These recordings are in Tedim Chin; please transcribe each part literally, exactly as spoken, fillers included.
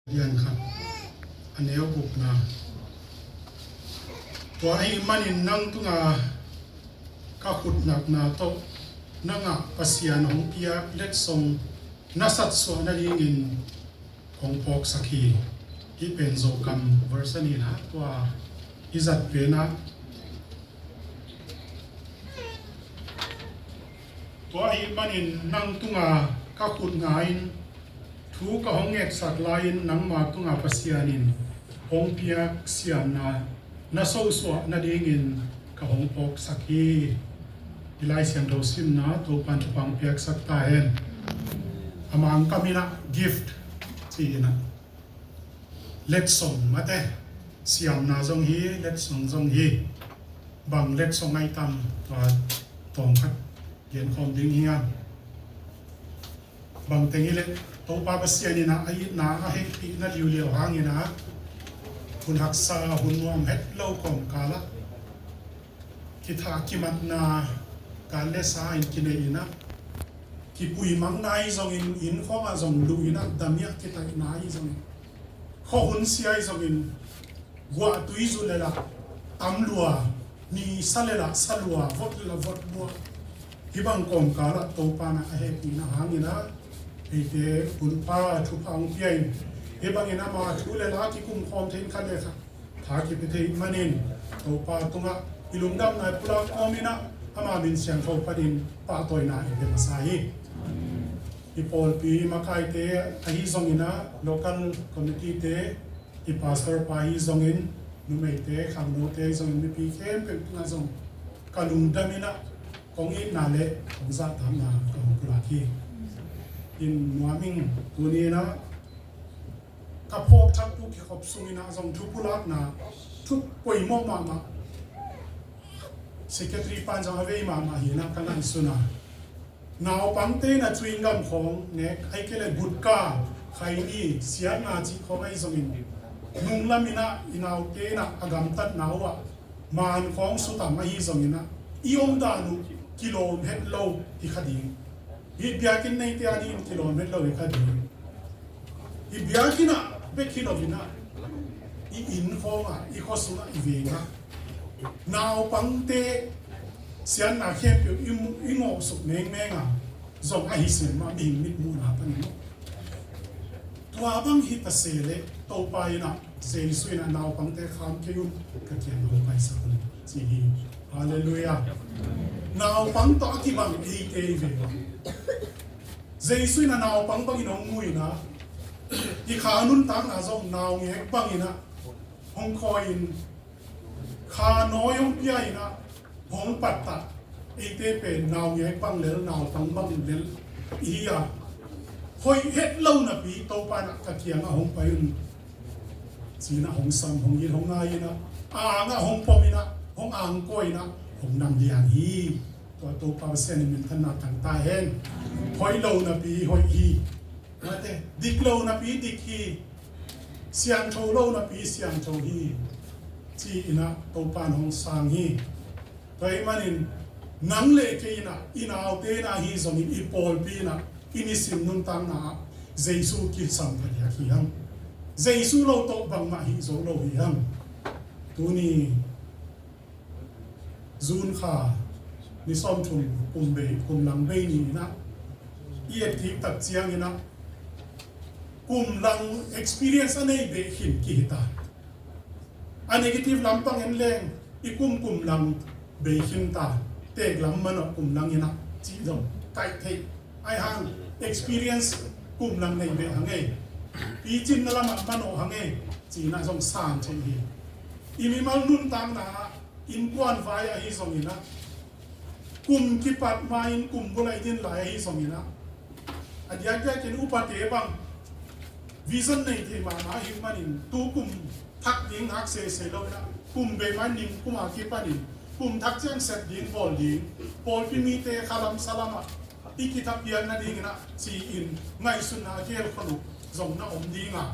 Lian khat, a neu gukna. Tua ahih manin nang tunga ka khut nakna tawh na ngah Pasian hong piak letsong na satsuah nadingin hong phawksak hi. Hih pen Zokam version hi na, tua i zat penah, tua ahih manin nang tunga ka khut nga-in thu ka hong ngetsak lai-in nangma tunga Pasian in hong piak siamna na sosuah nadingin ka hong phawksak hi. I Lai Siangtho simna Topa'n thupha hong piaksak ta hen. A Mangkam in ah gift ci-in ah, letsong mate, siamna zong hi, letsong zong hi. Bang letsong ahi tam, tua tawm khat genkhawm ding hi hang. Bang teng hi leh, Topa Pasian in ah a itna a hehpihna liuliau hangin ah, hun haksa, hun nuam het lo kawmkal ah kitha kimatna, gal le sa in kinei in ah, kipuimangna ahi zongin, inn khawngah zong luh in ah, damiah kitaihna ahi zongin, khuahun sia ahi zongin, guahtui zu le lah tam lua, ni sa le lah sa lua, vot le lah vot lua. Hih bang kawmkal ah Topa in ah a hehpihna hangin ah eite hunpha thupha hong pia in, hih bangin ama thu le la kikum khawm thei in, khat le khat tha kipia thei manin Topa tungah i lungdamna i pulak kawmin ah, ama min siangtho panin pahtawina i pia masa hi. I pawlpi makaite ahi zongin ah, local committee te, i pastor pa ahi zongin, numeite, khangnote ahi zongin, mipi khempeuh tungah zong ka lungdam in ah, kong itna le kong zahtakna ka hong pulak hi. In nuam ing, tuni in ah ka phawk thak tu kikhop sung in ah zong thu pulakna, thu poimawh mahmah, secretary pa'n zong a vei mahmah hi in ah ka ngaihsun a. Naupangte in ah chewing gum khawng nek, ahih kei leh gutka, khaini, siatna cih khawng ahi zongin, nunglam in ah i naute in ah a gamtatna uh ah, man khawng sutam ahi zongin ah, i omdan uh kilawm het lo hi kha ding. Hih biakinn neite a dingin kilawm het lo hi kha ding. I biakinn ah bek hi lo in ah, i inn khawngah, i khua sungah, i vengah, naupangte siatna khempeuh i mu-, i ngawhsuk mengmeng a, zong ahi sin mah mihing mitmuhna panin. Tua bang hi ta se leh Topa in ah, Jesu in ah naupangte kham kei un, ka kiang hong paisak un, ci hi. Halleluiah. Naupang tawh a kibang eite hi ve. Jesu in ah naupang bangin hong mu in ah, i kha nuntakna zong naungek bangin ah hong khawi in, kha nawi hong pia in ah hong pattah. Eite pen naungek bang lel, naupang bang lel i hi a, hoih het lo napi Topa in ah ka kiangah hong pai un, ci-in ah hong sam, hong it, hong ngai in ah, a angah hong pom in ah, hong angkuah in ah hong nam liang hi. Tua Topa Pasian in minthanna tang ta hen. Hoih lo napi hoih hi. Mate, dik lo napi dik hi. Siangtho lo napi siangtho hi, ci-in ah Topa in hong sang hi. Tua ahih manin nang le kei in ah, i naute in ah ahi zongin, i pawlpi in ah, i nisim nuntakna ah Jesu kisam phadiak hi hang. Jesu lo tawh bangmah hi zo lo hi hang. Tuni June kha ni sawmthum kum bei, kum lang bei ni in ah i et kik tak ciangin ah, kum lang experience a nei bei khin kihi ta. A negative lampang en leng, i kum kum lang bei khin ta. Teek lam manawh kum lang in ah cih zong kaih thei. Ahi hang experience kum lang nei bei hang ei, picin na lamah manawh hang ei, ci-in ah zong sang thei hi. I mimal nuntakna ah innkuan vai ahi zongin ah, kum kipat ma-in kum bul ah i din lai ahi zongin ah, a diakdiakin upate bang vision nei thei mahmah ahih manin, tu kum thak ding hak sese lo in ah, kum bei ma-in kum a kipanin kum thak ciang sep ding bawl ding, pawlpi mite khalam salam ah i kithapiak nadingin ah ci-in ngaihsutna a gelkhol uh zong na om ding a,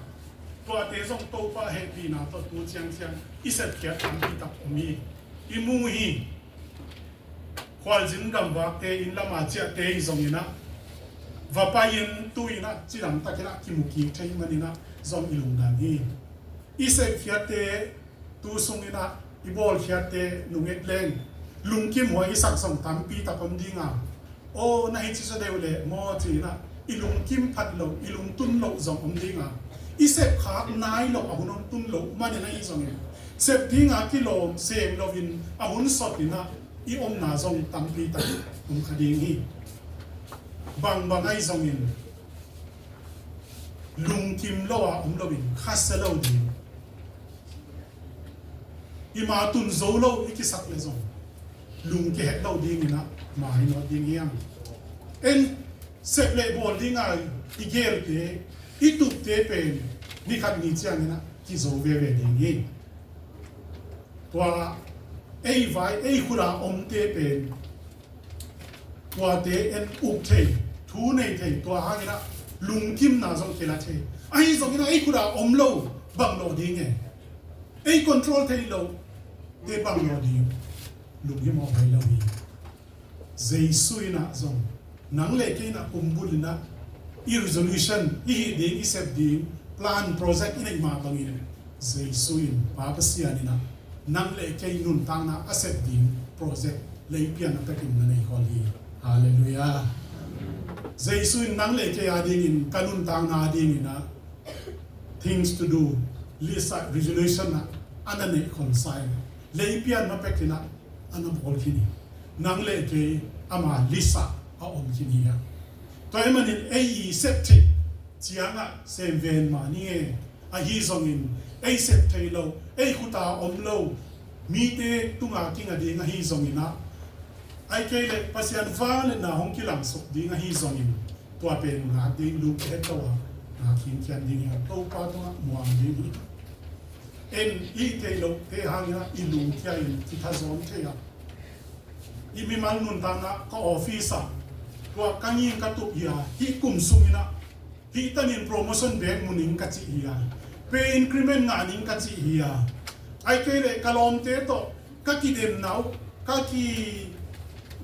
tuate zong Topa hehpihna tawh tu ciangciang i sepkhiat tampi tak om hi. I mu hi. Khualzin gamvakte, inn lam a ciahte hi zongin ah, va pai-in tu-in ah cidam takin ah kimu kik thei manin ah zong i lungdam hi. I sepkhiatte tu sungin ah i bawlkhiatte nung et leng lungkim huai i sak zong tampi tak om ding a, aw na hi ci zaw deuh leh maw ci-in ah i lungkim phat loh, i lungtun loh zong om ding a, i sepkhak nai loh a hun hong tun loh manin ahi zongin sep ding a kilawm sem loin a hun sawt in ah i omna zong tampi tak om kha ding hi. Bangbang ahi zongin lungkim lo a om loin khasia lo ding. I ma tun zo lo i kisak leh zong lungkia het lo dingin ah ma hi nawt ding hiam? En, sep leh bawl ding a i geelte, i tupte pen ni khat ni ciangin ah kizo veve ding hi. Tua ei vai, ei khut a omte pen tuate en uk thei, thu nei thei, tua hangin ah lungkimna zong kila thei. Ahi zongin ah ei khut a om lo bang lo ding e? Ei control thei lo te bang lo ding? Lunghimawh huai lo hi. Jesu in ah zong nang le kei in ah kumbul in ah i resolution, i hih ding, i sep ding, plan, project i neih mah bangin Jesu in, Pa Pasian in ah nang le kei nuntakna a sep ding project lei pian a pekin na nei khol hi. Halleluiah. Jesu in nang le kei a dingin, ka nuntakna a dingin ah things to do list ah, resolution ah a na neih khol sa in, lei pian a pekin ah a na bawl khin hi. Nang le kei ama list ah a om khin hi a. Tua ahih manin ei i sep theih ciangah sem ven mah ni e. Ahi zongin ei sep thei lo, ei khut a om lo, mite tunga kinga ding ahi zongin ah, ahih kei leh Pasian vangliatna hong kilangsuk ding ahi zongin, tua pen ngak ding, lungkia het lo a ngak khinkhian ding hi a, Topa tungah muang ding hi. En, i theih lohte hangin ah i lungkia in kithazawn thei a. I mimal nuntakna ka office ah tua ka nging ka tup hi a, hih kum sungin ah hih tanin promotion bek mu ning ka cih hi a, pay increment ngah ning ka cih hi a, ahih kei leh ka lawmte tawh ka kidemna uh, ka ki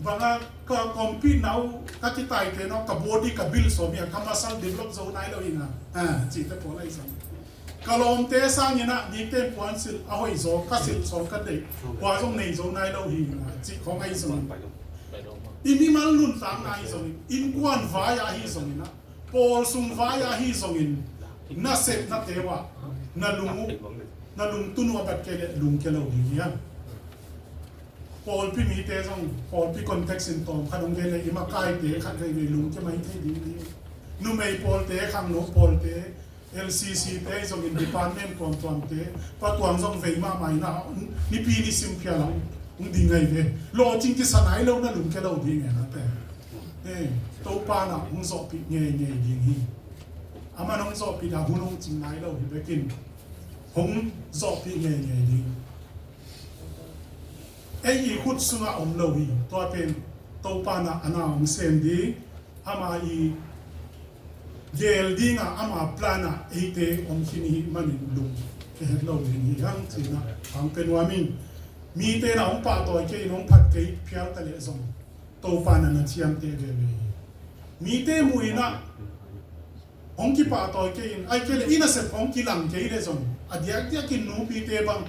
banga ka compete na uh, ka kitaite na uh, ka body ka build sawm hi a, ka muscle develop zo nai lo hi nga, ah, cihte pawl ahi zong. Ka lawmte sangin ah nikten puansilh a hoih zaw, ka silh sawm ka deih, kua zong nei zo nai lo hi nga, cih khawng ahi zong. I mimal nuntakna ahi zongin, innkuan vai-ah ahi zongin ah, pawl sung vai-ah ahi zongin, na sepnate uh ah na lung uh, na lungtun uh a bat kei leh lungkia lo ding hiam? Pawlpi mite zong, pawlpi context in tawm khat hong gen leh, i makaite khat veivei lungkia mai thei ding hi. Numei pawlte, khangno pawlte, L C C te zongin department tuamtuamte, Pa Tuang zong vei mahmah in ah, nipi nisim phial ah hong ding ngai ve. Lawhcing kisa nai lo, na lungkia lo ding e, na te. Eh, Topa in ah hong zawhpih ngeingei ding hi. Aman hong zawhpih a hun hong cing nai lo hi bekin, hong zawhpih ngeingei ding. Ei i khut sungah om lo hi. Tua pen Topa in ah a na hong sem ding, ama i geel ding a, ama plan ah eite om khin i hih manin lungkia het lo ding hi hang ci-in ah hong pia nuam ing. Mite in ah hong pahtawi kei in, hong phat kei phial ta leh zong, Topa in ah na ciamteh veve hi. Mite muh in ah hong kipahtawi kei in, ahih kei leh i nasep hong kilang kei leh zong, a diakdiakin nupite bang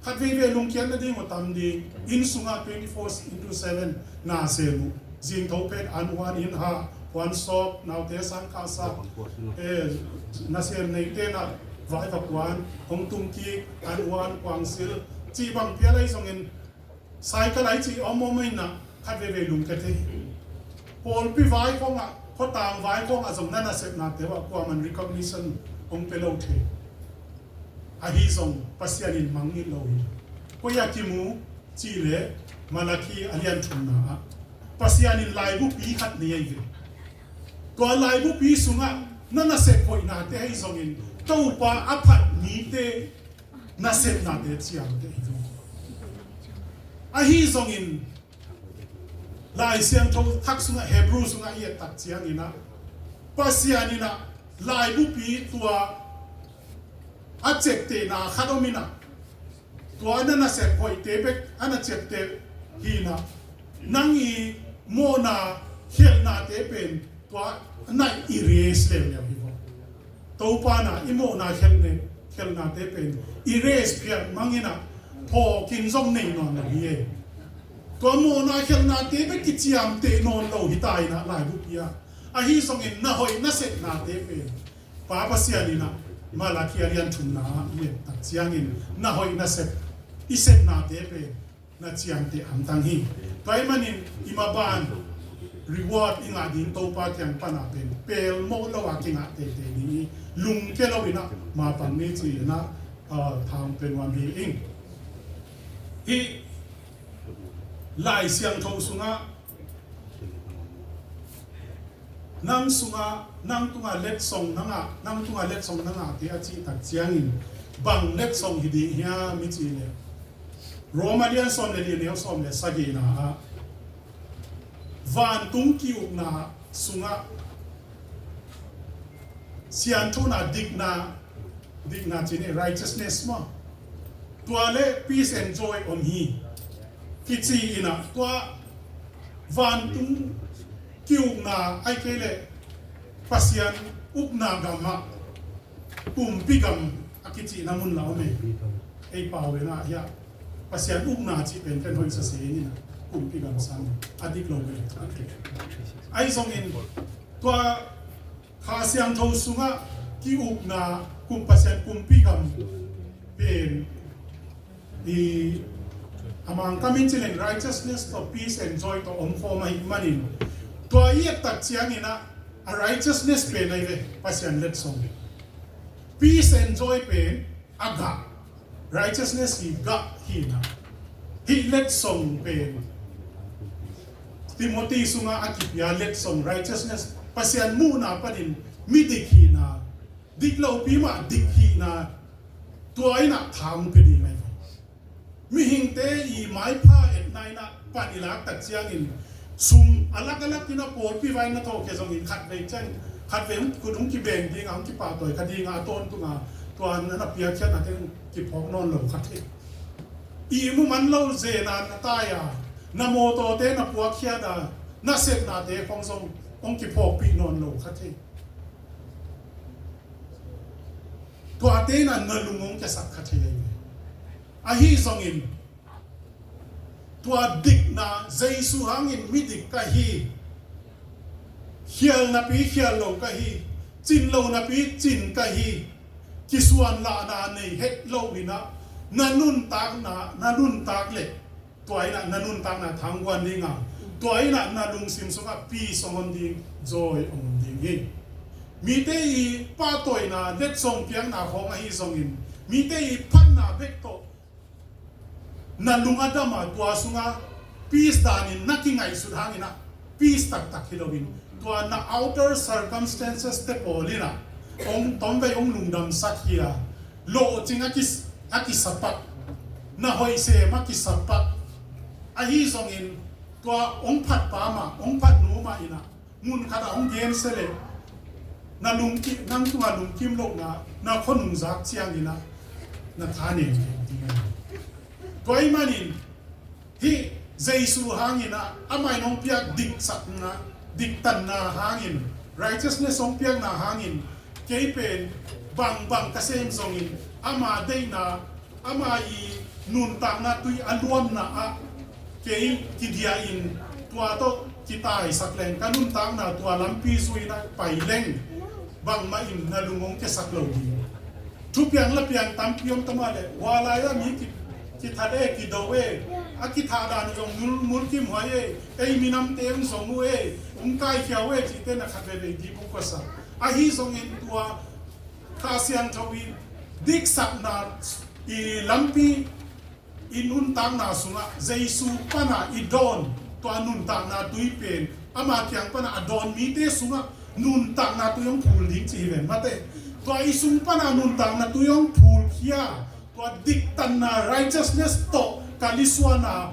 khat veivei lungkiat nading uh tam ding. Inn sungah twenty four into seven na sem uh. Zingtho phet an huan, inn hah, puan sawp, naute sang khahsak, eh, nasem neite in ah vai va kuan, hong tung kik, an huan, kuang sil, cih bang phial ahi zongin, cycle ah i cih om om in ah khat veivei lungkia thei. Pawlpi vai khawngah, khuatang vai khawngah zong na nasepnate uh ah kuaman recognition hong pia lo thei. Ahi zong Pasian in mangngilh lo hi. Koi ah kimu cih leh Malakhi a lian thumna ah Pasian in laibupi khat nei ahi ve. Tua laibupi sungah na nasep hoihnate ahi zongin, Topa a phat mite nasepnate ciamteh hi ve. Ahi zongin Lai Siangtho thak sungah, Hebrew sungah i et tak ciangin ah, Pasian in ah laibupi tua a ciaptehna khat om in ah, tua na nasep hoihte bek a na ciapteh hi in ah, nang i mawhna khialhnate pen Tua na i erase leuleu hi vo. Topa na i mawhna khelhne, khelhnate pen i erase phiat mang in ah phawkin zong nei nawn lo hi e. Tua mawhna khelhnate bek kiciamteh nawn lo hi ta in ah laibu pi ah. Ahi zongin na hoih na sepnate pen Pa Pasian in ah Malakhi a lian thumna ah i et tak ciangin na hoih na sep, i sepnate pen na ciamteh hamtang hi. Tua ahih manin i maban reward i ngah ding Topa kiang pan ah pen pelmawh lo a kingah teitei ding hi. Lungkia lo in ah mapang ni ci in ah, ah, thang pen nuam hi ing. Hih Lai Siangtho sungah nang sungah, nang tungah letsong na ngah, nang tungah letsong na ngahte a cih tak ciangin bang letsong hi ding hiam i cih leh, Roma lian sawm le li, a neu sawm le sagihna ah vantung ki-ukna sungah sianthona, dikna, dikna cih ni, righteousness maw, tua le peace and joy om hi kici in ah, tua vantung ki-ukna ahih kei leh Pasian ukna gam ah, kumpi gam a kicihna mun la om e. Ei pau in ah hiah Pasian ukna cih pen ken hoih sa se in ah, kumpi gam sang a dik lo ve. Ahi zongin tua Kha Siangtho sungah ki-ukna kum, Pasian kumpi gam pen i a Mangkam in ci leng righteousness tawh peace and joy tawh om khawm ahih manin, tua i et tak ciangin ah a righteousness pen ahi ve, Pasian letsong. Peace and joy pen a gah, righteousness hi gah hi in ah, hih letsong pen Timothy sungah a kipia letsong, righteousness, Pasian muhna panin midik hihna, dik lopi mah dik hihna, tua in ah tha hong pia ding ahi ve. Mihingte i maipha etna in ah pan i lak tak ciangin sum a lak a lak in ah pawlpi vai na thawhkhia zongin khatvei ciang, khatvei hong kut hong kibeng ding a, hong kipahtawi kha ding a, a tawntung a, tua na na piakkhiatnate hong kiphawk nawn lo kha thei. Ihmu man lo zena na tai a, na mawtawte na puakkhiat a, na sepnate khong zong hong kiphawkpih nawn lo kha thei. Tuate in ah na lung hong kiasak kha thei ahi ve. Ahi zongin tua dikna, Jesu hangin midik ka hi, khial napi khial lo ka hi, cin lo napi cin ka hi, kisuanlahna nei het lo in ah na nuntakna, na nuntak leh tua in ah na nuntakna thangguan ding a, tua in ah na lungsim sungah peace hong om ding, joy hong om ding hi. Mite i pahtawina, letsong piakna khawng ahi zongin, mite i phatna bek tawh na lung a dam a, tua sungah peace danin na kingaihsut hangin ah peace taktak hi loin, tua na outer circumstances te pawl in ah hong tomvei hong lungdamsak hi a, lawhcing a kis-, a kisapak, na hoih sem a kisapak. Ahi zongin tua hong phatpa mah, hong phatnu mah in ah mun khat ah hong gensia leh na lungki-, nang tungah lungkim lohna, na khuanung zak ciangin ah na tha nen ding ahi. Tua ahih manin hih Jesu hangin ah, amah in hong piak diksakna, diktanna hangin, righteousness hong piakna hangin, kei pen bangbang ka sem zongin ama deihna, ama i nuntakna tui a luanna ah kei kidiah in tua tawh kitaisak leng ka nuntakna tua lampi zui in ah pai leng bangmah in na lung hong kiasak lo ding. Thupiang lapiang tampi om ta mah leh, hua lai-ah mi ki, kithat e, kido e, a kithah dan zong mul, mulkimhuai e, ei minamte hong zong uh e, hong kaikhia uh e, cihte na khat veivei dip hong khuasa. Ahi zongin tua Kha Siangtho i diksakna i lampi i nuntakna sungah Jesu pana i dawn, tua nuntakna tui pen ama kiang pana a dawn mite sungah nuntakna tui hong phul ding ci hi ven mate. Tua i sung pana nuntakna tui hong phulkhia, tua diktanna righteousness tawh kali suana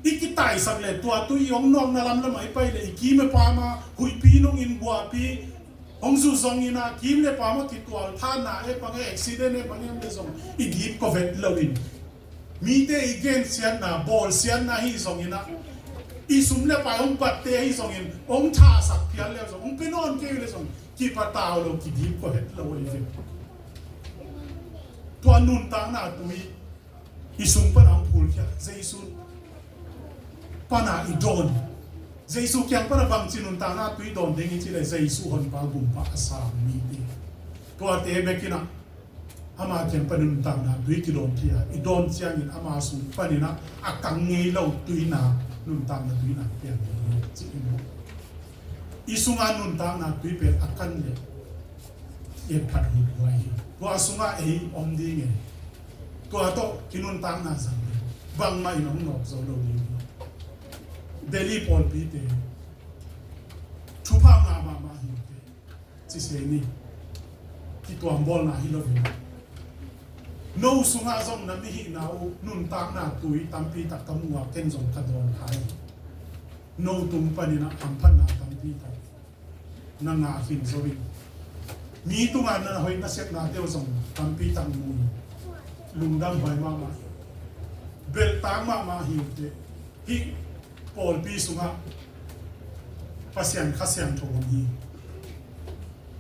i kitaisak le tua tui i hong nawkna lamlamah i pai le i kim le pam a huihpi nungin guahpi hong zu zongin a kim le pam a kitual thanna e pang e accident e pang e om le zong i dip kovet loin mite i gensiatna bawlsiatna hi zongin ah I sum le pai hong batte ahi zongin, hong thahsak phial le zong, hong pia nawn kei le zong, kipatau lo, kidip kua het lo ahi ve. Tua nuntakna tui i sung pana hong phulkhia, Jesu pana i dawn. Jesu kiang pana bangci nuntakna tui dawn ding i cih le Jesu honpa gumpa a sang mite. Tuate bekin ah ama kiang pan nuntakna tui kidawn thei a, i dawn ciangin ama sung panin ah a kang ngei lo tuina, nuntakna tuina piang hi ci in. I sunga nuntakna tui pen a kan le i phat hun huai hi. Tua sunga ei om ding e. Tua tawh i nuntakna zang le bangmah in hong nawk zo lo ding hi. Delhi pawlpite thupha ngah mahmah hi te. Ci se ni. Kituambawlna hi lo hi. No sungah zong na mihihna uh nuntakna tui tampi tak ka mu a, ken zong ka dawn kha hi. No tung panin ah hamphatna tampi tak na ngah khin zo in, mi tungah na hoih na sepnate uh zong tampi tak mu in, lungdam huai mahmah hi. Belhtak mahmah hi uh teh. Hih pawlpi sungah Pasian Kha Siangtho om hi.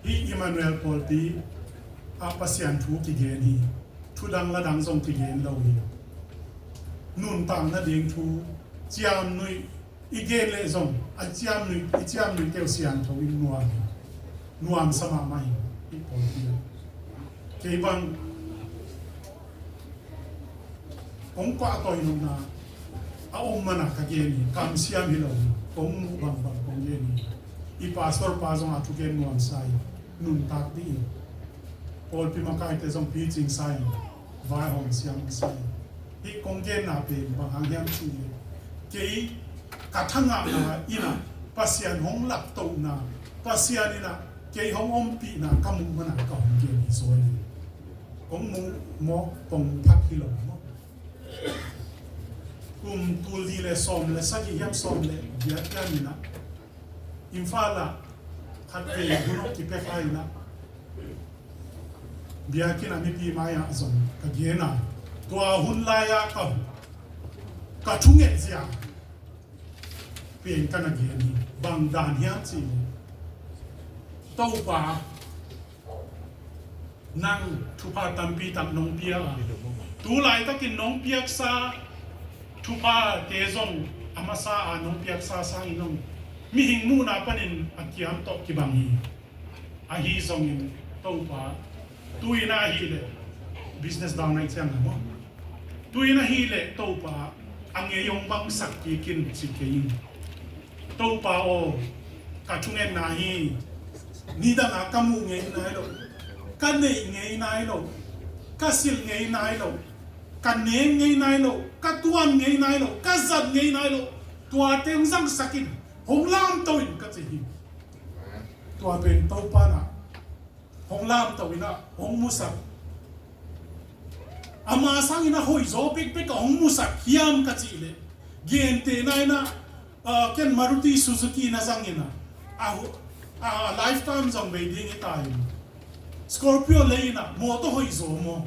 Hih Emmanuel pawlpi ah Pasian thu kigen hi. Thu dang la dang zong kigen lo hi. Nuntakna ding thu ciamnuih i gen leh zong a ciamnuih, i ciamnuih keu siangtho in nuam hi. Nuamsa mahmah hi. Hih pawlpi ah kei bang kong pahtawi nopna a om mana ka gen hi. Kamsiam hi lo hi. Kong muh bangbang kong gen hi. I pastor pa zong a thugen nuamsa hi. Nuntak dih in. Pawlpi makaite zong picing sa in. Vaihawm siam sa in. Hih kong genna pen bang hang hiam cih leh, kei ka thangahna in ah Pasian hong laptohna, Pasian in ah kei hong ompihna ka muh mana ka hong gen hi zaw hi. Kong muh maw, kong phat hi lo maw. Kum tul nih le sawm le sagih hiam, sawm le giat hiam in ah Imphal ah khatvei hun hong kipia kha in ah, biakinn ah mipi mai-ah zong ka gen a, tua hun lai-ah ka, ka thunget zia pen ka na gen hi. Bang dan hiam cih leh, Topa, nang thupha tampi tak nong pia a, tu laitakin nong piaksa thuphate zong a masa a nong piaksa sangin hong mihing muhna panin a kiam tawh kibang hi. Ahi zongin Topa, tu-in ahih leh business down nai ciang na maw? Tu-in ahih leh Topa, a ngei hong bangsak kik in ci kei in. Topa aw, ka thungetna hi. Nidang a ka muh ngei nai lo, ka neih ngei nai lo, ka silh ngei nai lo, ka neng ngei nai lo, ka tuan ngei nai lo, ka zat ngei nai lo. Tuate hong zangsak in, hong lamto in ka ci hi. Tua pen Topa in ah hong lamto in ah hong musak. Ama sangin a hoihzaw pekpek a hong musak hiam ka cih leh, gentehna in ah, ah, ken Maruti Suzuki na zangin ah, a hu-, a lifetime zong bei ding hi ta in, Scorpio lei in ah, mawtaw hoihzaw maw,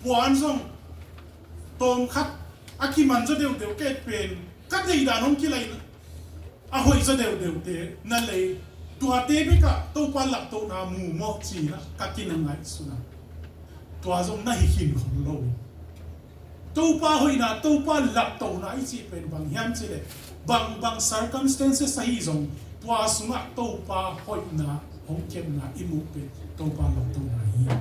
puan zong tawmkhat a kiman zaw deuhdeuh, kei pen ka deihdan hong kilai in ah, a hoih zaw deuhdeuhte na lei. Tuate bekah Topa laptohna mu maw ci-in ah ka kinangaihsun a, tua zong na hi khin khol lo. Topa hoihna, Topa laptohna i cih pen bang hiam cih leh, bangbang circumstances ahi zong, tua sungah Topa hoihna hong kepna i muh pen Topa laptohna hi.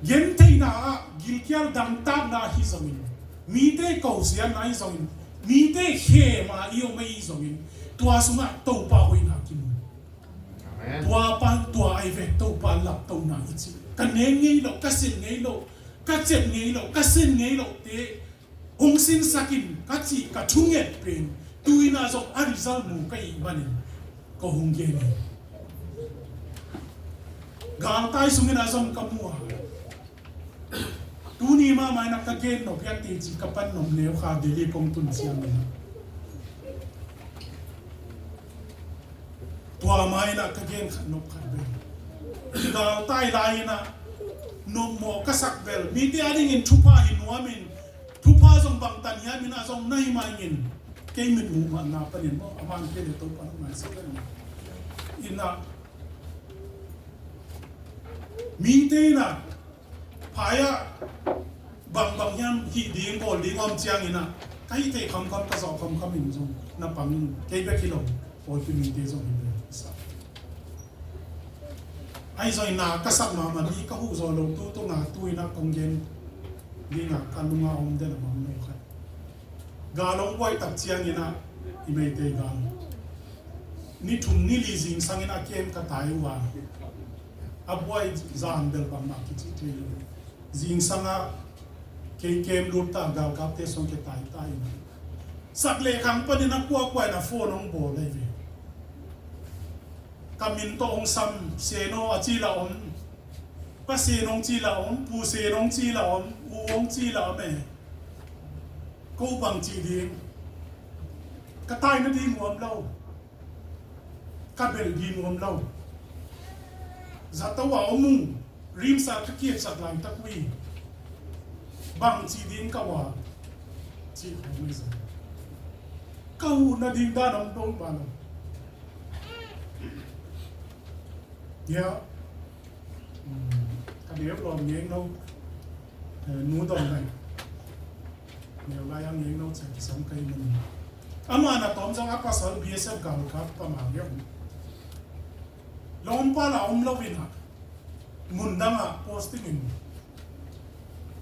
Gentheihna ah gilkial dangtakna ahi zongin, mite kosiatna ahi zongin, mite khem a i om ahi zongin, tua sungah Topa hoihna kimu. Amen. Tua pan tua ahi ve Topa laptohna i cih. Ka neng ngei lo, ka silh ngei lo, ka cet ngei lo, ka sin ngei lo te hong sinsak in ka cih ka thunget pen, tu-in ah zong a result mu ka hih manin ka hong gen hi. Galtai sungin ah zong ka mu a, tuni mahmah in ah ka gen nop hiam teci ka pan nop neu kha, Delhi kong tun ciangin ah. Tua mah in ah ka gen khat nop khat bel, galtai lai in ah nopmawh ka sak bel, mite adingin thupha hi nuamin, Thupha zong bang tan hiam in ah zong na hi mah ing in, kei mitmuh mahna panin maw, a man kei le Topa nong maisak ing in ah, mite in ah phai ah bangbang hiam hih ding bawl ding om ciangin ah, ka hih theih khamkham, ka zawh khamkham in zong na pang in, kei bek hi lo, pawipi mite zong hi ve. Ahi zongin na ka sak mahmah mi ka huh zaw lo tu tunga tu in ah kong gen ding ah ka lunga om den a mang lo khat. Gal hong buai tak ciangin ah, i Meitei gal, ni thum ni li zingsang in a kem ka tai uh a, a buai zan bel bangmah kici thei lo. Zingsang ah kei kem lut ta, galkapte sung ke tai tai in, sak le khang panin a kuakua in a phone hong bawl lai ve. Ka min tawh hong sam, Seno a ci la om, Pa Sen hong ci la om, Pu Sen hong ci la om, U hong ci la om e. Ko bang ci ding? Ka tai nading om lo, ka belh ding om lo. Zato a om ung, RIMS ah ka kiatsak laitak uh hi. Bang ci ding ka uh a, ci khawm hi zong, ka huh nading dan om dong ba lo. Ya. Ka neu lawm ngeng no, eh, nu dong lai. Neu lai a ngeng no ciang kisam kai mun. Ama na tawm zong a pasal B S F galkap pa ma ngeu. Lawmpa la om lo in ah, mun dang ah posting in,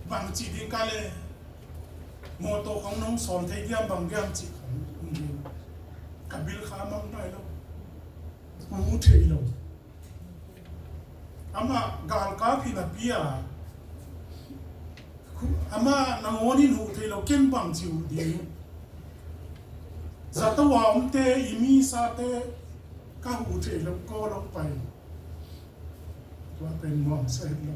bang ci ding ka le, mawtaw khong nong sawl thei diam, bang diam ci khong um ding. Ka bil kha mang nai lo. Huh thei lo. Amah galkap hi napi a, amah nangawn in huh thei lo, ken bang ci huh ding. Zato a omte, i misate ka huh thei lo, kawl hong pai. Tua pen nuamsa het lo.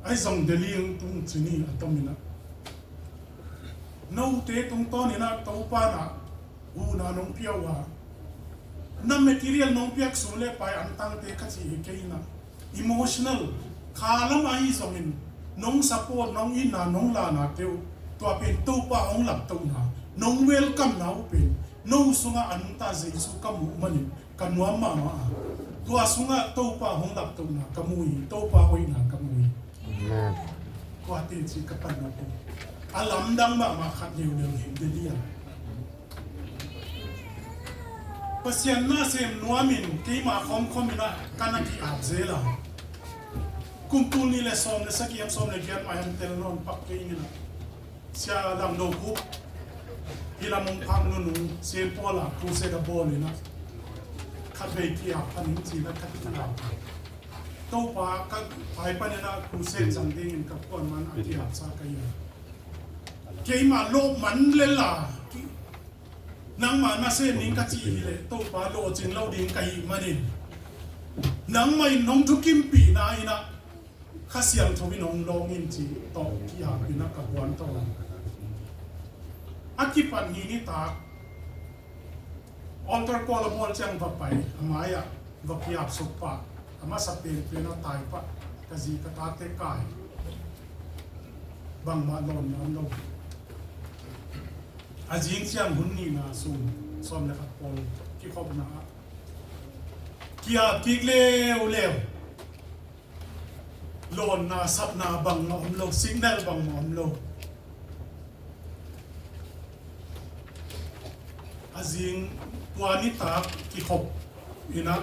Ahi zong Delhi hong tung ci ni a tom in ah, note tungtawn in ah Topa in ah huhna nong pia uh a, na material nong piak sum le pai antangte ka cih hi kei in ah, emotional, kha lam ahi zongin nong support, nong itna, nong lanate uh, tua pen Topa hong laptohna, nong welcome na uh pen no sungah a nungta Jesu ka muh manin ka nuam mahmah a, tua sungah Topa hong laptohna ka mu hi, Topa hoihna ka mu hi. Amen. Tua teci ka pan lo ko. A lamdang mahmah khat leuleu hi, Delhi a. Pasian nasem nuamin keima khomkhom in ah ka na ki-ap zel a. Kum tul nih le sawm le sagih hiam, sawm le giat mah hiam tel nawn pak kei ing in ah, Sia Lang Do Khup, hi lam hong phak nunung Saint Paul ah crusade a bawl in ah, khatvei ki-ap pan ing ci in ah ka ki-ap. Topa ka pai pan in ah crusade zang dingin ka kuan man a ki-ap sa ka hi a. Keimah lawh man lel a, nangmah nasem ning ka cih hi leh Topa lawhcing lo ding ka hih manin, nangmah in nong thukimpihna in ah Kha Siangtho in hong lawng in ci tawh ki-ap in ah ka kuan tawh. A kipat ni nitak altar call a bawl ciang va pai, a mai-ah va ki-ap suk pah, a masa penpen a tai pah, ka zi ka tate kai. Bangmah lawnna om lo. A zing ciang hun nihna sung sawm le khat pawl kikhopna ah ki-ap kik leuleu. Lawnna, sapna bangmah om lo, signal bangmah om lo. A zing tua nitak kikhop in ah,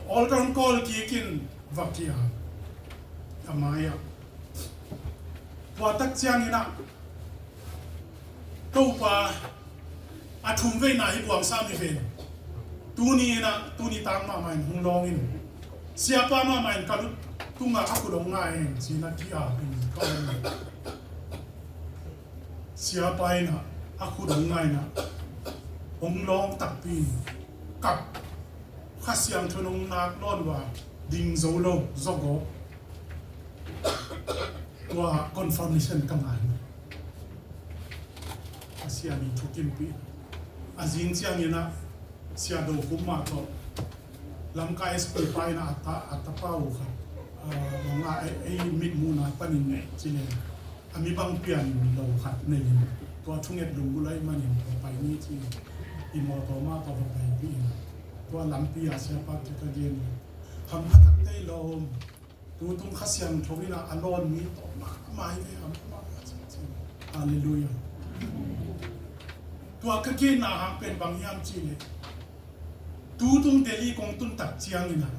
altar call kik in va ki-ap a mai-ah. Tua tak ciangin ah Topa a thumveina hi buang sam hi ven. Tuni in ah, tuni tang mahmah in hong lawng in. Siapa mahmah in ka lut tungah a khut hong ngai in ci in ah ki-ap in ka om. Siapa in ah a khut hong ngai in ah hong lawng takpi in kap. Kha Siangtho in hong nak lawn uh a, ding zo lo, zogawp. Tua confirmation ka ngai. A sia nih thukimpih. A zing ciangin ah Sia Do Khup mah tawh Lamka S P pa in ah a ta, a tapa uh khat Bangah ei, ei mitmuhna panin ci leng a mi bang pian lo khat nei in, tua thunget lunggulh ahih manin tua pai ni ci in, i mawtaw mah tawh va paipih in, tua lampi ah siapa kiang ka gen in, hampha tak tei lo om, tutung Kha Siangtho in a lawn mi tawh mahmah hi ve, hampha mahmah ci ci. Halleluiah. Tua ka genna hang pen bang hiam cih leh, tutung Delhi kong tun tak ciangin a,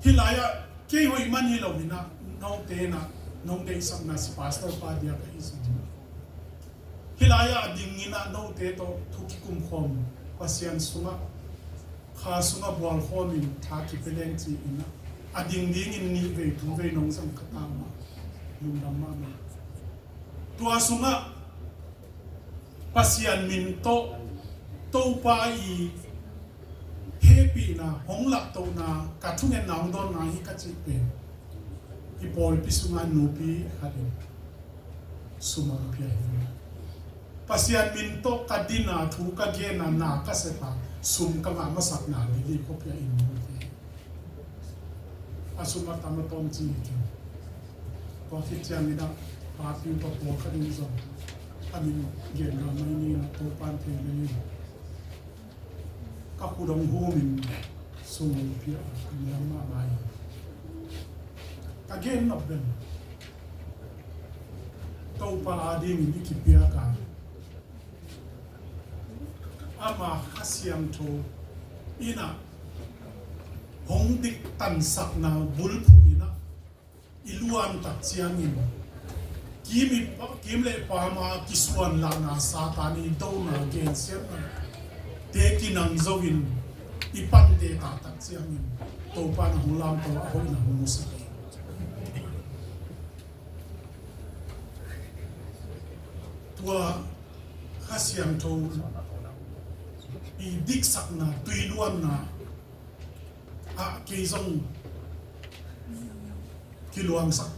hih lai-ah kei hoih man hi lo in a, note in a nong deihsakna si pastor pa diak ahi zong, hih lai-ah a dingin a note tawh thu kikum khawm, Pasian sungah, Kha sungah bual khawmin tha kipia leng ci-in a, a ding dingin nih vei thum vei nong zang kha ta mah, lungdam mahmah. Tua sungah Pasian min tawh Topa i hehpihna, hong laptohna, ka thungetna hong dawnna hi ka cih pen, i pawlpi sungah nupi khat in sum hong pia hi. Pasian min tawh ka dinna, thu ka genna, na ka sepna, sum ka ngah masakna Delhi khuapi ah inn hong pia hi. A sum a tam a tawm ci hi kei. Tua khit ciangin a, papi upa pawlkhat in zong a min gen gal mai ni in a, Topa'n thei lel in ka khut hong hum in sum hong pia a, ka niam mahmah hi. Ka gen nop bel, Topa adingin i kipiak a, ama Kha Siangtho in a hong diktansakna bulphuh in a, i luan tak ciangin kim i pa, kim le pam a kisuanlahna, Satan i dona, gensiatna te kinang zo in i pante ta tak ciangin Topa in a hong lamto a, hoihna hong musak hi. Tua Kha Siangtho i diksakna, tui luanna ah kei zong kiluangsak,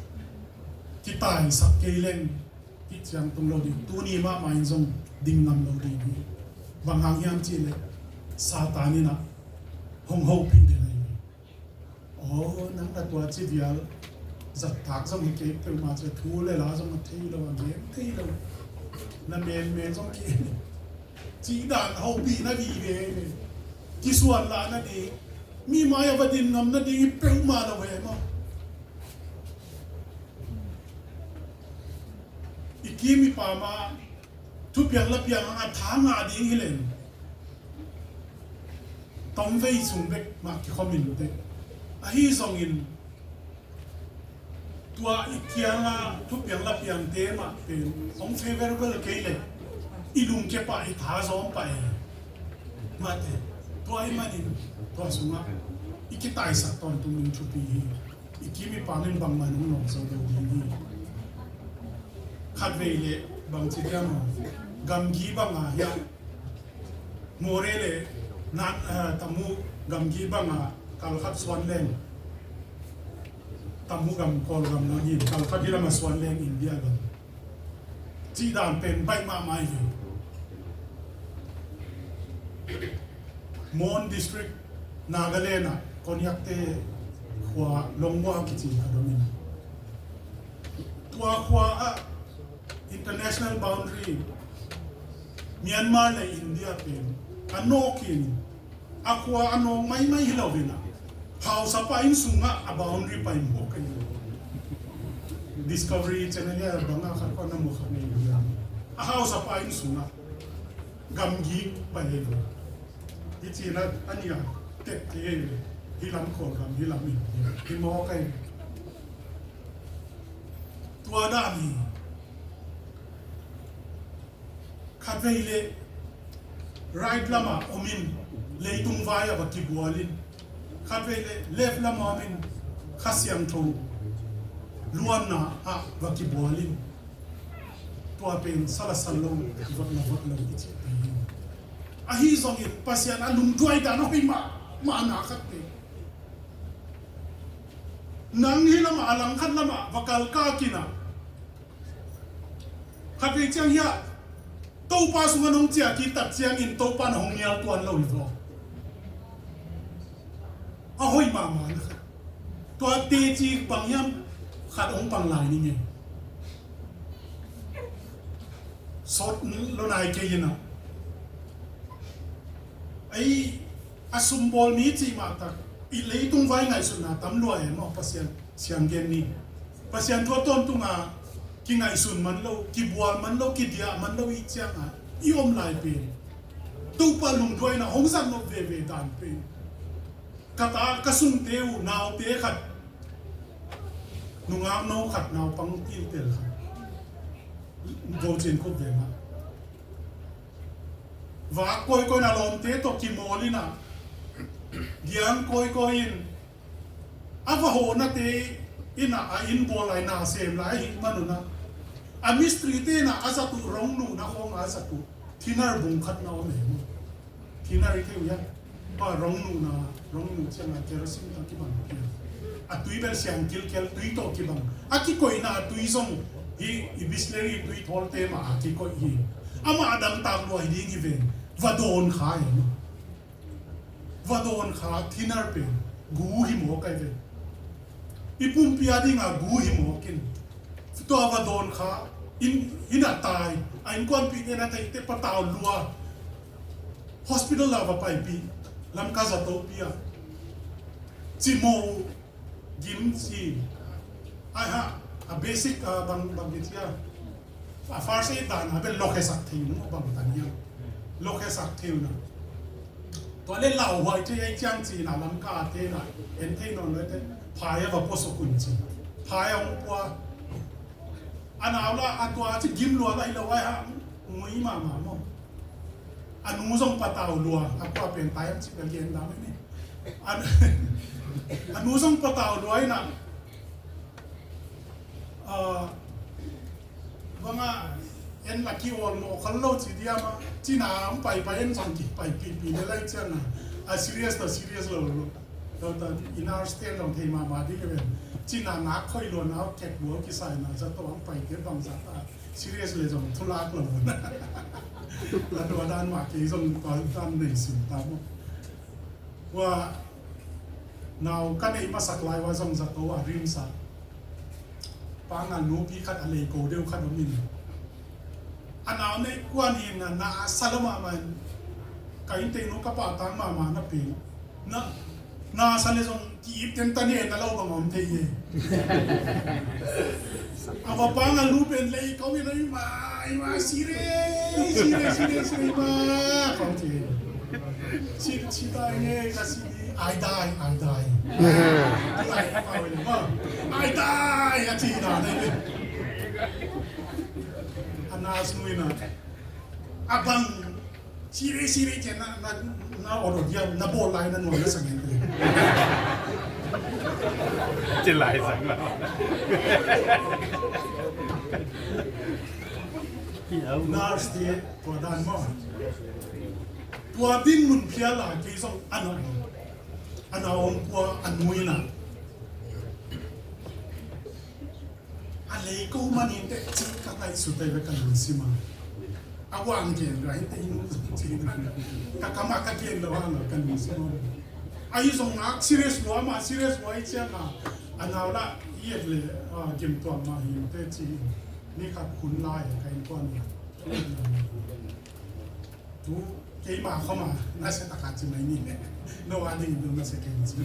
kitaisak kei leng, kiciang tung lo ding, tuni mahmah in zong ding ngam lo ding hi. Bang hang hiam cih leh Satan in a hong hopih den ahi hi. Aw, nang na tua ci vial zat tak zong hi kei peuhmah ci, thu le la zong a thei lo, a gen thei lo. Na menmen zong ki en, cih dan hopihna vive hi ve. Kisuanlahna ding, mi mai-ah va din ngamna ding hi peuhmah lo ve maw. I kim i pam a thupiang lapiang hang a tha ngah ding hi leng, tomvei sung bek mah kikhawm in teh. Ahi zongin tua i kianga thupiang lapiangte mah pen hong favorable kei leh i lungkia pah, i tha zawm pah e. Mah teh, tua ahih manin tua sungah i kitaisak tawntung ding thupi hi. I kim i pam in bangmah in hong nawk zo lo ding hi. Khatvei leh bangci diam aw, gamgi banga hiah Moreh leh na, eh, Tamu gamgi banga kal khat suan leng, Tamu gam, Kawlgam lam hi, kal khat hih lamah suan leng India gam. Cih dan pen baih mahmah hi. Mon District, Nagaland ah Konyakte khua Longwa kici a dongin, tua khua ah international boundary Myanmar le India pen a nawkin, a khua a nawk maimai hi lo in a, hausapa inn sungah a boundary pai mawk ahi lo. Discovery Channel ah bangah khat khua na mu kha ngei lo. A hausapa inn sungah gamgi pai hi lo. Hi cih in a, a nih a tet thei hi lo. Hih lam Kawlgam, hih lam India hi mawk ahi. Tua dan hi. Khatvei leh right lamah om in, leitung vai ah va kibual in, khatvei leh left lamah om in, Kha Siangtho luanna ah va kibual in, tua pen sal a sal lo, vot na vot lo i cih pen hi. Ahi zongin Pasian a lungduai dan a hoih mahmahna khat pen, nang hih lamah, a langkhat lamah va kalkak in a, khatvei ciang hiah Topa sungah nong ciah kik tak ciangin Topa na hong nial tuan lo hi vaw. A hoih mahmah na khat. Tua teci bang hiam khat hong pang lai ni nge. Sawt lo nai kei in a. Ei, a sumbawl mi cih mah tak i leitung vai ngaihsutna tam lua e maw, Pasian siang gen ni. Pasian thu a tawntunga kingaihsun man lo, kibual man lo, kidiah man lo i cianga i om lai pen Topa lungduaina hong zat nop veve dan pen. Ka ta ka sungte uh naute khat, nungak no khat, naupang tiltel khat, gocin khup ve mah. Vak kawikawi in a lawmte tawh kimawl in a, giang kawikawi in a va hawhnate in a, a inn bawl lai, na sem lai ahih manun a, a mistri te in a, a zat uh rong nuhna khawng a zat uh thinner bung khat na om e. Thinner i thei uh hiam? Pa rong nuhna, rong nuh ciangin kerosene tawh kibang pian. A tui bel siang kilkel tui tawh kibang. A kikoihna a tui zong hi i Bisleri tui thawlte mah a kikoih hi. Amah a dangtak lua hi ding hi ven. Va dawn kha e maw. Va dawn kha, thinner pen gu hi mawk ai ve. I pumpi a dinga gu hi mawk in. Tua va dawn kha, inn, inn a tai, a innkuanpihte na theihte patau lua. Hospital a va paipih, Lamka zatopi a. Cimo gim ci. Ai ha, a basic, a bang, bang kici a. A first aid dan a bel lokhesak thei uh bang tan hiam. Lokhesak thei uh na. Tua le lauhuai thei ai ciang ci na Lamka a te na. En thei nawn lo te. Phai a va puasuk un ci. Phai a hong pua. A nau la a tua ci gim lua la hi lo ai ha. Ngui mahmah maw. A nu zong patau lua. A kua pen tai am ci bel gen dam ni. A, a nu zong patau lua hi na. Ah, banga en la ki ol mo khol lo ci diam a, cina ang pai pai en zong ki pai pi pi le lai ciang a, a serious ta serious lo lo. Lo ta in our stand zong thei mahmah ding e ven. Cina nak khoi lo na kek lo ki sai na za to ang pai ke bang za ta. Serious le zong thulak lo. La tua dan mah kei zong tua dan nei sim ta mo. Ua nau ka neih masak lai ua zong zato a rimsa. Pangal nupi khat a lei ko deuh khat om in. A nau neih kuan in a na sa lo mahmah in. Ka innteek nu ka pahtang mahmah na pi. Na, na sa le zong ki ip ten ta ne na lo bang om thei e. A va pangal nu pen lei ko in a ima, ima sire, sire, sire, sire ima. Kong thei. Si, si tai nge ka si ni. Ai dai, ai dai. Ai dai, ai dai, a ci na dai. A na sui na. A bang siri siri cian na, na, na order dia na bawl lai na nuam na sang en. Ci lai sang na. Nurse te tua dan maw. Tua dinmun phial a kei zong a na, a na om kua a nui na. A lei ko manin te ci ka ngaihsut ai ve ka lungsim a. A wang gen lo ai te inu ci ka kama ka gen lo hang ka lungsim a. Ai zong ngak serious lo ama serious lo ai ciang a. A nau la i et le, a, gim tuam ma hi te ci. Ni khat hun lai ka innkuan. Tu keimah khawma nasia taka ci mai ni. No a ding tu nasia kei ci.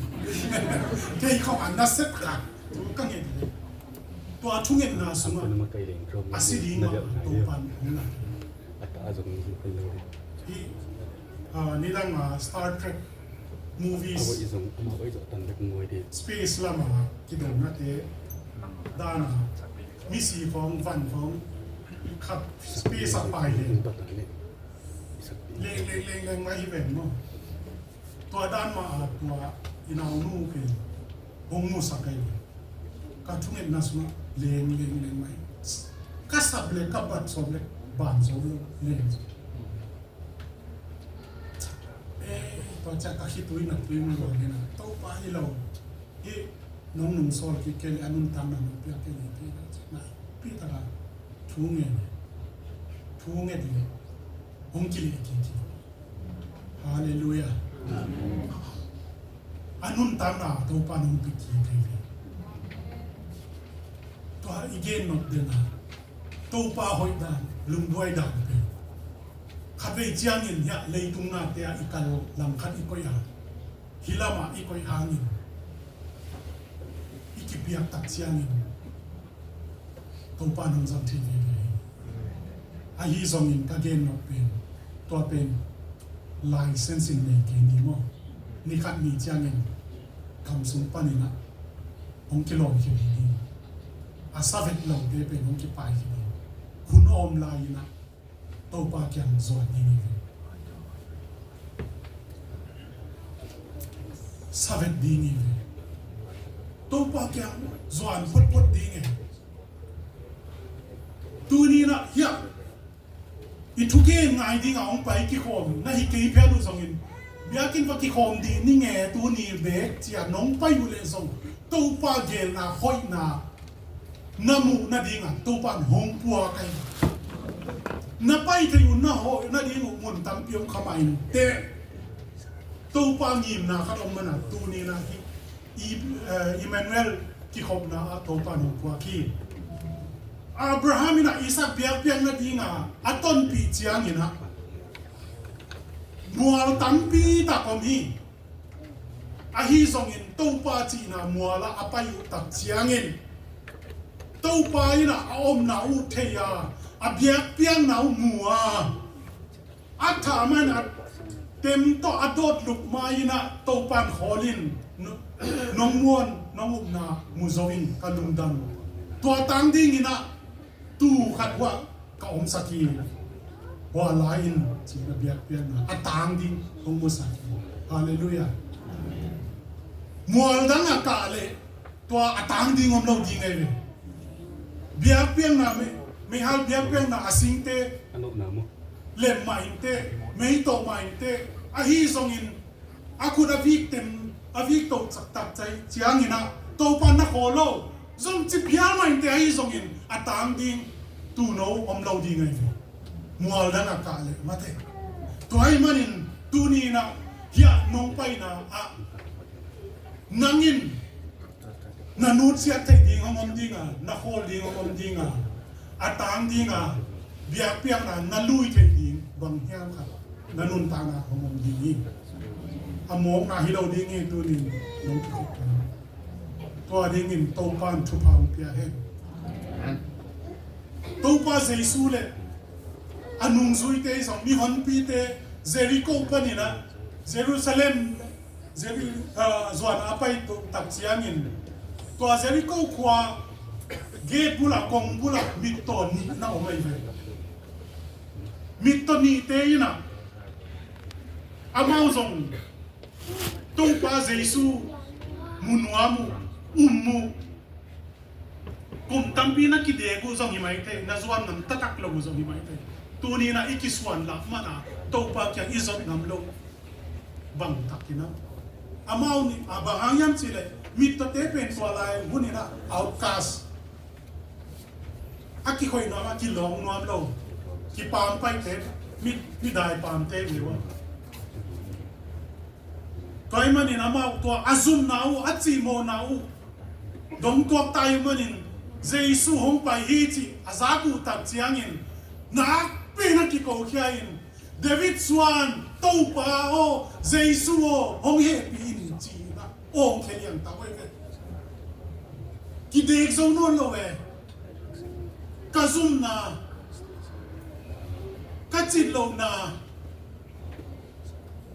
Kei khawma nasia taka tu ka ngen. Tua thungetna sungah a si ding mah Topa'n hong lak. Hi, ah, nidang, ah, Star Trek movies, space lama kidongnate dana misi khawng van khawng khat space a pai leng leng leng leng leng mah hi ven maw. Tua dan mah a tua i naunu pen hong musak ahi ve. Ka thungetna sungah leng leng leng mah hi. Ka sap le ka bat sawm le ban sawm lo leng. Eh, tua ciang ka khitui na tui mu lo nena. Topa hi lo. Hi nong nung sawl kik kei le a nuntakna nong piak kei le kei le. Na pi taka thu ngen. Thu ngen le hong kile kik kik. Halleluiah. A nuntakna Topa nong pia kik hi ve. Tua i gen nop den a Topa hoih dan, lungduai dan pen khatvei ciangin hiah leitung nate ah i kal langkhat i koih a, hih lamah i koih hangin i kipiak tak ciangin Topa nong zang thei veve hi. Ahi zongin ka gen nop pen, tua pen license in nei kei ni maw. Ni khat ni ciangin kam sung panin ah hong kilawm khin hi. A sa vet lote pen hong kipai khin hi. Hun a om lai-in ah Topa kiang zuan ding hi ve. Sa vet ding hi ve. Topa kiang zuan photphot ding hi. Tuni-in ah hiah i thugen ngai dingah hong pai kikhawm na hi kei phial uh zongin, biakinn va kikhawm dih ning e, tuni bek ci-a nong pai uh leh zong Topa geelna hoihna na muh nadingah Topa in hong pua ka hi. Na pai thei uh na hoih nading uh mun tampi hong kha mah inteh. Topa ngimna khat om mana tuni-in ah hih I, eh, Emmanuel kikhopna ah Topa in hong puak hi. Abraham in ah Isaac biakpiakna dinga a tonpih ciangin ah mual tampi tak om hi. Ahi zongin Topa cihna mual ah a pai uh tak ciangin Topa in ah a omna uh thei a, a biakpiakna uh mu a, a thah man a tem tawh a dawt luk ma-in ah Topa in khawl in, nong muan nong upna mu zo in ka lungdam. Tua tang dingin ah tuu khat uah ka omsak hi. Hua lai in cihna biakpiakna a tang ding hong musak hi. Halleluiah. Mual dang a kah leh tua a tang ding om lo ding ahi ve. Biakpiakna, meihal biakpiakna a singte lem mah inteh, mei tawh mah inteh, ahi zongin a khut a vik tem, a vik to caktak cai ciangin ah Topa na khawl lo zong ci phial mah inteh, ahi zongin a tang ding tuuno om lo ding ahi ve. Mual dang a kah leh mate. Tua ahih manin tuni-in ah hiah nong paina ah nang in na nutsiat theih ding hong om ding a, na khawl ding hong om ding a, a tang ding a, biakpiakna na lui theih ding bang hiam khat na nuntakna hong om ding hi. A mawkna hi lo ding hi. Tuni-in nong kikhop tua dingin Topa in thupha hong pia hen. Topa Jesu le a nungzuite zong, mihonpite Jericho panin ah Jerusalem Jeri-, ah, zuan a pai to tak ciangin tua Jericho khua gate bulah, kong bulah mittaw nih na om ahi ve. Mittaw nihte in ah amau zong Topa Jesu mu nuam uh, um uh, kum tampi na kidek uh zong hi mai thei, na zuan ngam taktak lo uh zong hi mai thei. Tuni-in ah i kisuan lah mana Topa kiang i zot ngam lo bang takin ah amau nih, a bang hang hiam cih leh mittawte pen tua lai hunin ah outcast, a kikhoih nuam, a kilawng nuam lo, kipampaite, mi, mi daipamte hi uh a. Tua ahih manin amau tua a zumna uh, a cihmawhna uh dong tuak ta ahih manin Jesu hong pai hi cih a zak uh tak ciangin nakpi-in a kikokhia in, David suan Topa aw, Jesu aw, hong hehpih in, ci-in ah awng khia liang ta uh ahi ve. Kidek zo nawn lo e. Ka zumna, ka cit lohna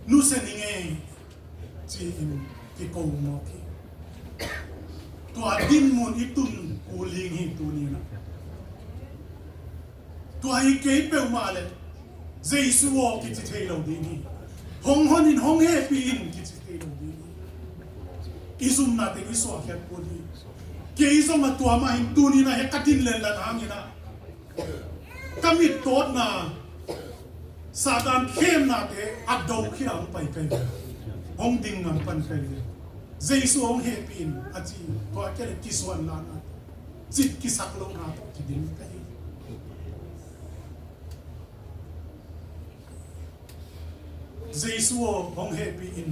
nusia ning e, ci-in kiko mawk hi. Tua dinmun i tun kul ding hi tuni-in ah. Tua hi kei peuhmah leh Jesu aw kici thei lo ding hi. Hong hon in, hong hehpih in kici thei lo ding hi. I zumna teng i suahkhiat kul hi. Kei zong a tua mah hi-in tuni-in ah hiah ka din lenlan hangin ah ka mittawtna, Satan khemnate a do khit a hong pai ka hi ve. Hong ding ngam pan ka hi ve. Jesu hong hehpih in a ci, tua a kia leh kisuan lahna, cit kisak lohna tawh kiding ka hi. Jesu aw, hong hehpih in.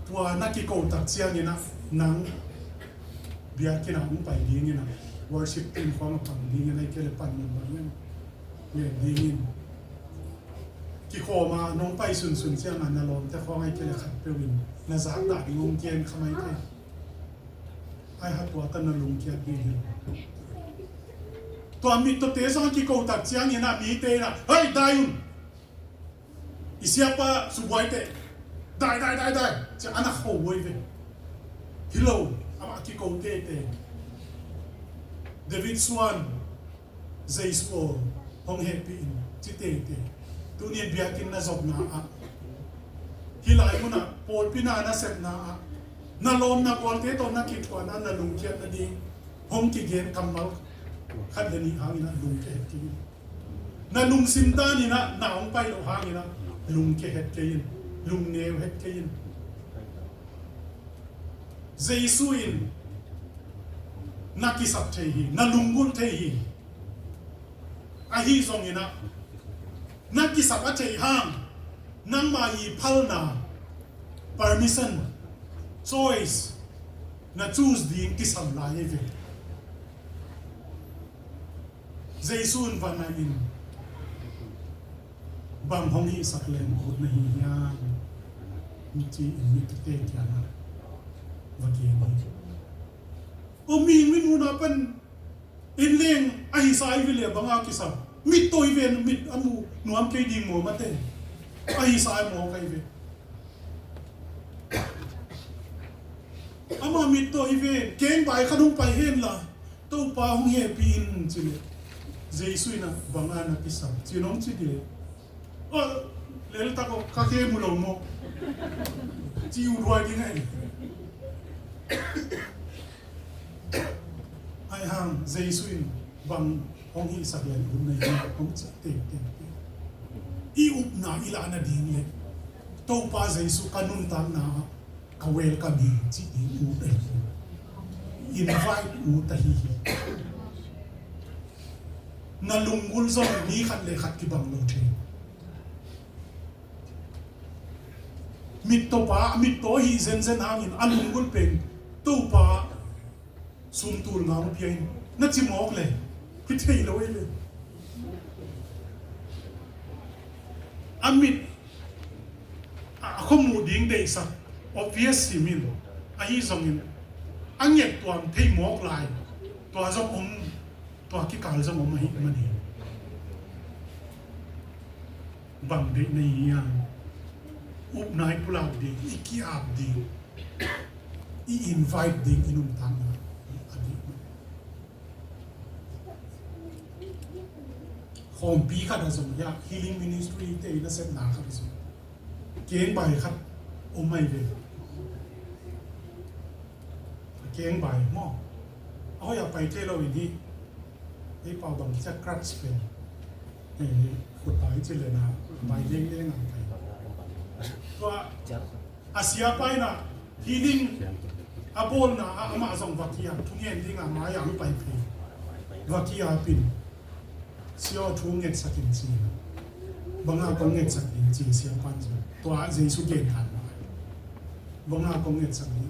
Tua na kiko tak ciangin ah nang biakinn ah hong pai dingin ah, worship team khawng a pang dingin ah, ahih kei leh pan man bang in len dingin kikhawm a nong pai sunsun ciangin na lawmte khawng ahih kei leh khatpeuh in na zak dah ding hong gen kha mai thei. Ai ha, tua ta na lungkiat ding hi. Tua mittawte zong a kiko tak ciangin ah mite in ah, "Hei, dai un! I siapa subuaite, dai, dai, dai, dai," ci-a na kho uh hi ve. Hi lo, amah kiko teitei. David suan, Jesu aw, hong hehpih in, ci teitei. Tuni in biakinn na zopna ah, hih lai munah pawlpi na na sepna ah, na lawm na gualte tawh na kithuahna, na lungkiat nading hong kigen kammal khat le nih hangin ah lungkia het kei in. Na lungsim danin ah na hong pai loh hangin ah lungkia het kei in, lungneu het kei in. Jesu in na kisap thei hi, na lunggulh thei hi. Ahi zongin ah na kisap a theih hang nangmah i phalna, permission, choice, na choose ding kisam lai hi ve. Jesu in va nai in, "Bang hong hihsak leng ut na hi hiam?" ci-in mittawte kiangah va gen hi. Aw, mi, mi nunna pan en leng a hisa hi ve le, bang a kisam? Mittaw hi ve, mit a mu nuam kei ding maw, mate? A hisa hi maw, kai ve. Amah mittaw hi ve, kengbai khat hong pai hen la, "Topa hong hehpih in," ci leh, Jesu in ah, "Bang a na kisam?" ci-in hong ci ding leh, "Aw, lel tak aw, ka khe mu lo maw?" ci uh huai ding ahi. Ahi hang Jesu in, "Bang hong hihsak leng ut na hi hiam?" hong ci tengteng. I upna i lah nading leh Topa Jesu ka nuntakna ah ka welcome hi, ci ding ut ahi hi. Invite ut ahi hi. Na lunggulh zong mi khat le khat kibang lo thei. Mittawpa, mittaw hi zenzen hangin a lunggulh pen, "Topa, sum tul nga hong pia in," na ci mawk le, hi thei lo hi le. A mit, a, a khuamuh ding deihsak, obvious simin, ahi zongin a ngettuam thei mawk lai, tua zong om, tua kikal zong om ahih manin, bang deih na hi hiam? Upna i pulak ding, i ki-ap ding, i invite ding i nuntakna a deih mah. Khawmpi khat ah zong, ya, healing ministry te i nasepna khat ah zong, kengbai khat om ahi ve. Kengbai maw, a hoih a pai thei lo in hi. Ei pau bang cia crutch pen, eh, khut pai ci lena, bai lengleng a pai. Tua a siapa in ah healing a bawlna ah amah zong va ki-ap, thungen ding a mai ah hong pai phei. Va ki-ap in, "Sia aw, thu ngetsak in," ci. "Bang a kong ngetsak ding?" ci siapa in. Tua Jesu gen tan mah, "Bang a kong ngetsak ding?"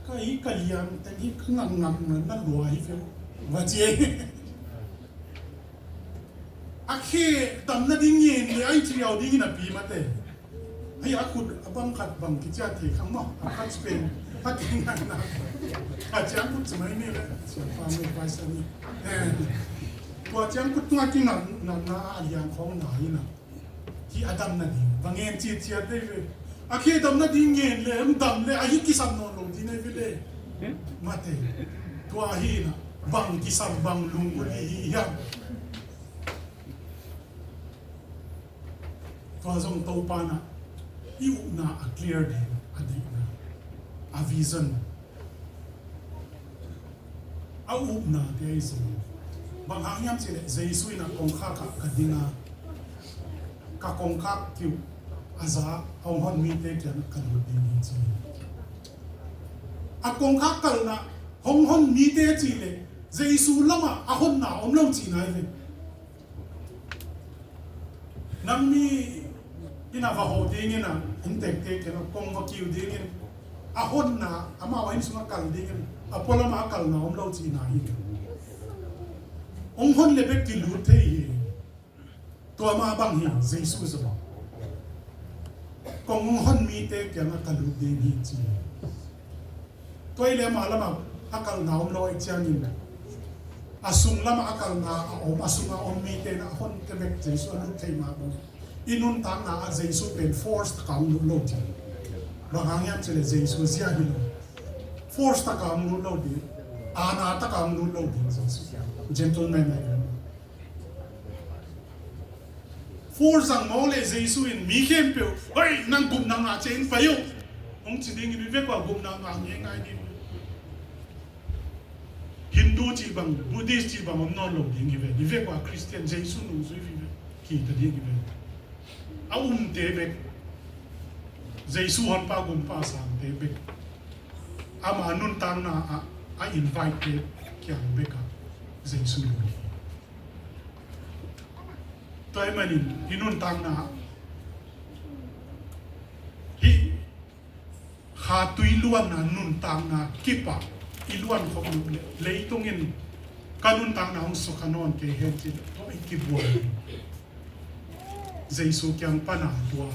"Ka hi, ka liam teng hi, ka ngakngakna na lua hi ve," va ci. A khe dam nading ngen le, a i ci liau dingin a pi mate. Hei, a khut a bang khat bang kician thei khang maw, a khat pen a kingakna, a ciangkhut ci mai ni le, siapa mai pai sa ni. Eh, tua ciangkhut tungah kingakna a liang khawng na hi na. Hi a dam nading va ngen citciat dei ve. A khe dam nading ngen le, hong dam le, a hi kisam nawn lo ding nei ve le. Mate. Tua hi na, bang kisam, bang lunggulh i hi hiam? Tua zong Topa in ah i upna a clear ding, a deihna, a vision, a upnate ahi zong. Bang hang hiam cih leh Jesu in ah kongkhak ah ka ding a, ka kongkhak kiuh a za a hong hon mite kiangah ka lut ding hi ci. A kongkhak kalna hong hon mite cih leh Jesu lamah a honna om lo cihna hi ve. Nang mi Inn ah va hawh dingin ah, inntekte kiangah kong va kiu dingin, a honna, amau a inn sungah kal dingin, a pualamah a kalna om lo cihna hi. Hong hon le bek kilut thei hi. Tua mah bang hi, Jesu zong kong hong hon mite kiangah ka lut ding hi ci. Tua hi leh amah lamah a kalna om lo ahih ciangin, a sung lamah a kalna a om, a sungah a om mite in a honte bek Jesu a lut thei mah bang. I nuntakna ah Jesu pen force taka hong lut lo ding. Bang hang hiam cih leh Jesu zia hi lo. Force taka hong lut lo ding. Aana taka hong lut lo ding Jesu. Gentleman ahi lo. Force zang mawk leh Jesu in mi khempeuh, "Hoi, nang gupna ngah ciangin pai uh," hong ci ding hi. Mi vek uh a gupna ngah ngeingai ding. Hindu cih bang, Buddhist cih bang om nawn lo ding hi ve. Mi vek uh a Christian, Jesu nungzui vive, kita ding hi ve. A umte bek, Jesu honpa gumpa sangte bek, ama nuntakna ah a invite te kiang bek ah Jesu lut hi. Tua ahih manin i nuntakna ah hih khatui luanna nuntakna kip ah i luan khop loh leh leitung in ka nuntakna hong sukha nawn kei hen ci-in tua i kibuan hi. Jesu kiang pan a tua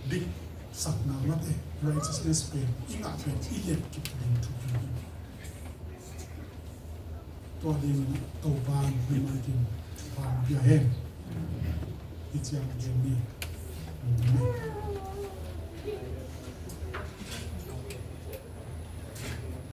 diksakna mate, righteousness pen i ngah pen i let kip ding thu hi. Tua dingin Topa'n mi maitin thupha pia hen. I ciang gen ni. Amen.